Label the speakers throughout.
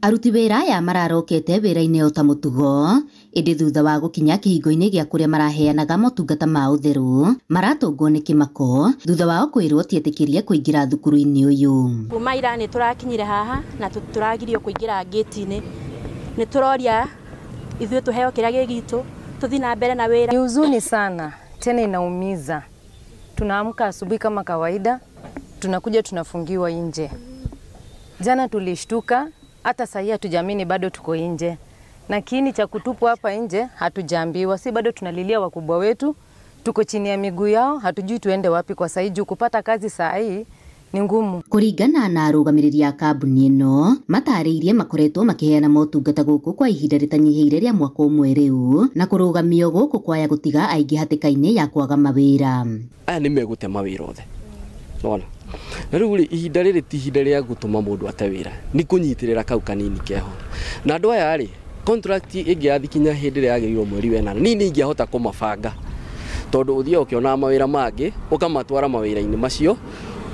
Speaker 1: Aruti wĩra aya mararokete wĩra-inĩ o ta mũtugo, ĩndĩ thutha wa gũkinya kĩhingo-inĩ gĩa kũrĩa maraheanaga motungata ma ũtheru, maratũngwo nĩ kĩmako thutha wao kwĩrwo tietĩkĩrie kũingĩra thukuru-inĩ ũyũ.
Speaker 2: Kuma ira nĩ tũrakinyire haha na tũragirio kũingĩra ngĩti-inĩ. Nĩ tũroria ithuĩ tũheo kĩrĩa gĩ gitũ tũthiĩ na mbere na wĩra.
Speaker 3: Ni huzuni sana, tena inaumiza. Tunaamka asubuhi kama kawaida, tunakuja tunafungiwa nje. Jana tulishtuka, hata sahii hatujaamini bado tuko nje, na kiini cha kutupwa hapa nje hatujaambiwa. Si bado tunalilia wakubwa wetu, tuko chini ya miguu yao, hatujui tuende wapi kwa sahii juu kupata kazi saa hii ni ngumu.
Speaker 1: Kũringana na arũgamĩrĩri a kambuni ĩno, matarĩirie makoretwo makĩheana motungata gũkũ kwa ihinda rĩtanyihĩire rĩa mwaka ũmwe rĩu, na kũrũgamio gũkũ kwaya gũtiga aingĩ hatĩka-inĩ ya kwaga mawĩra.
Speaker 4: Aya nĩ megũte mawĩra othe, nona na rĩu rĩ, ihinda rĩrĩ ti ihinda rĩa gũtũma mũndũ ate wĩra, nĩ kũnyitĩrĩra kau kanini keho. Na andũ aya rĩ, contract ĩngĩathikinya hĩndĩ ĩrĩa yagĩrĩirwo mweri wa ĩnana, niĩ nĩ ingĩahota kũmabanga, tondũ ũthiaga ũkĩonaga mawĩra mangĩ, ũkamatwara mawĩra-inĩ macio,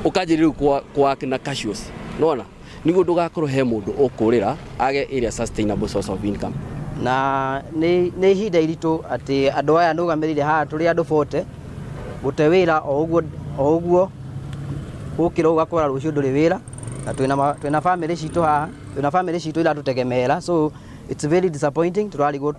Speaker 4: ũkanjĩrĩria rĩu kwa na casuals, nona nĩguo ndũgakorwo he mũndũ ũkũrĩra age ĩrĩa sustainable source of income.
Speaker 5: Na nĩ ihinda iritũ atĩ andũ aya nũgamĩrĩire haha tũrĩ andũ 40 gũte wĩra o ũguo o ũguo, gũkĩra ũgakora rũciũ ndũrĩ wĩra, na twĩna family citũ haha, twĩna family citũ iratũtegemeera, so it's very disappointing. Tũrarigwo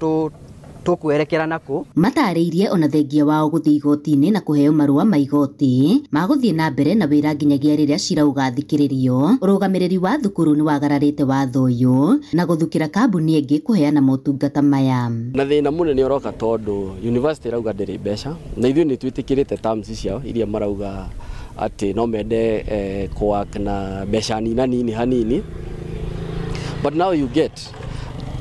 Speaker 5: tũkwerekera nakũ.
Speaker 1: Matarĩirie ona thengia wao gũthiĩ igoti-inĩ na kũheo marũa ma igoti magũthiĩ na mbere na wĩra nginyagia rĩrĩa cira ũgathikĩrĩrio. Ũrũgamĩrĩri wa thukuru nĩ wagararĩte watho ũyũ na gũthukĩra kambuni ĩngĩ kũheana motungata maya.
Speaker 4: Na thĩna mũnene ũroka tondũ university ĩrauga ndĩrĩ mbeca, na ithuĩ nĩ twĩtĩkĩrĩte terms ciao iria marauga atĩ no mende kũwork na mbeca nina nini hanini, but now you get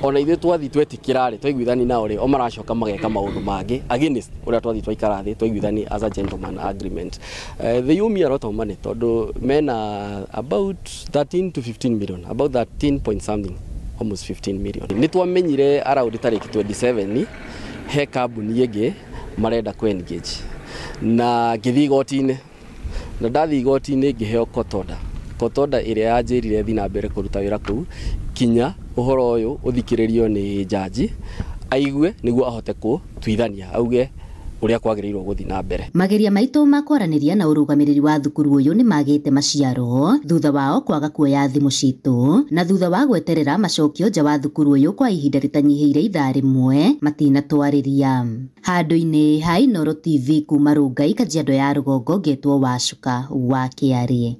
Speaker 4: ona ithuĩ twathi twetĩkĩra rĩ, twaiguithani nao rĩ, o maracoka mageka maũndũ mangĩ against ũrĩa twathi twaikara thĩ twaiguithani as a gentleman agreement. They owe me a lot of money tondũ mena about 13 to 15 million, about 13 point something, almost 15 million. Nĩ twamenyire around tarĩki 27 he kambuni ĩngĩ marenda kũ engage, na ngĩthiĩ igoti-inĩ, na ndathiĩ igoti-inĩ ngĩheo court order. Court order ĩrĩa yanjĩrire thiĩ na mbere kũruta wĩra kũu kinya ũhoro ũyũ ũthikĩrĩrio nĩ jaji aigue nĩguo ahote kũtuithania auge ũrĩa kwagĩrĩirwo gũthiĩ na mbere.
Speaker 1: Mageria maitũ ma kwaranĩria na ũrũgamĩrĩri wa thukuru ũyũ nĩ magĩte maciaro thutha wao kwaga kuoya thimũ citũ, na thutha wa gweterera macokio nja wa thukuru ũyũ kwa ihinda rĩtanyihĩire ithaa rĩmwe matinatwarĩria. Handũ-inĩ ha Inooro TV kuma Rongai, Kajiado ya Rũgongo, ngetwo Wacuka wa Kĩarĩ.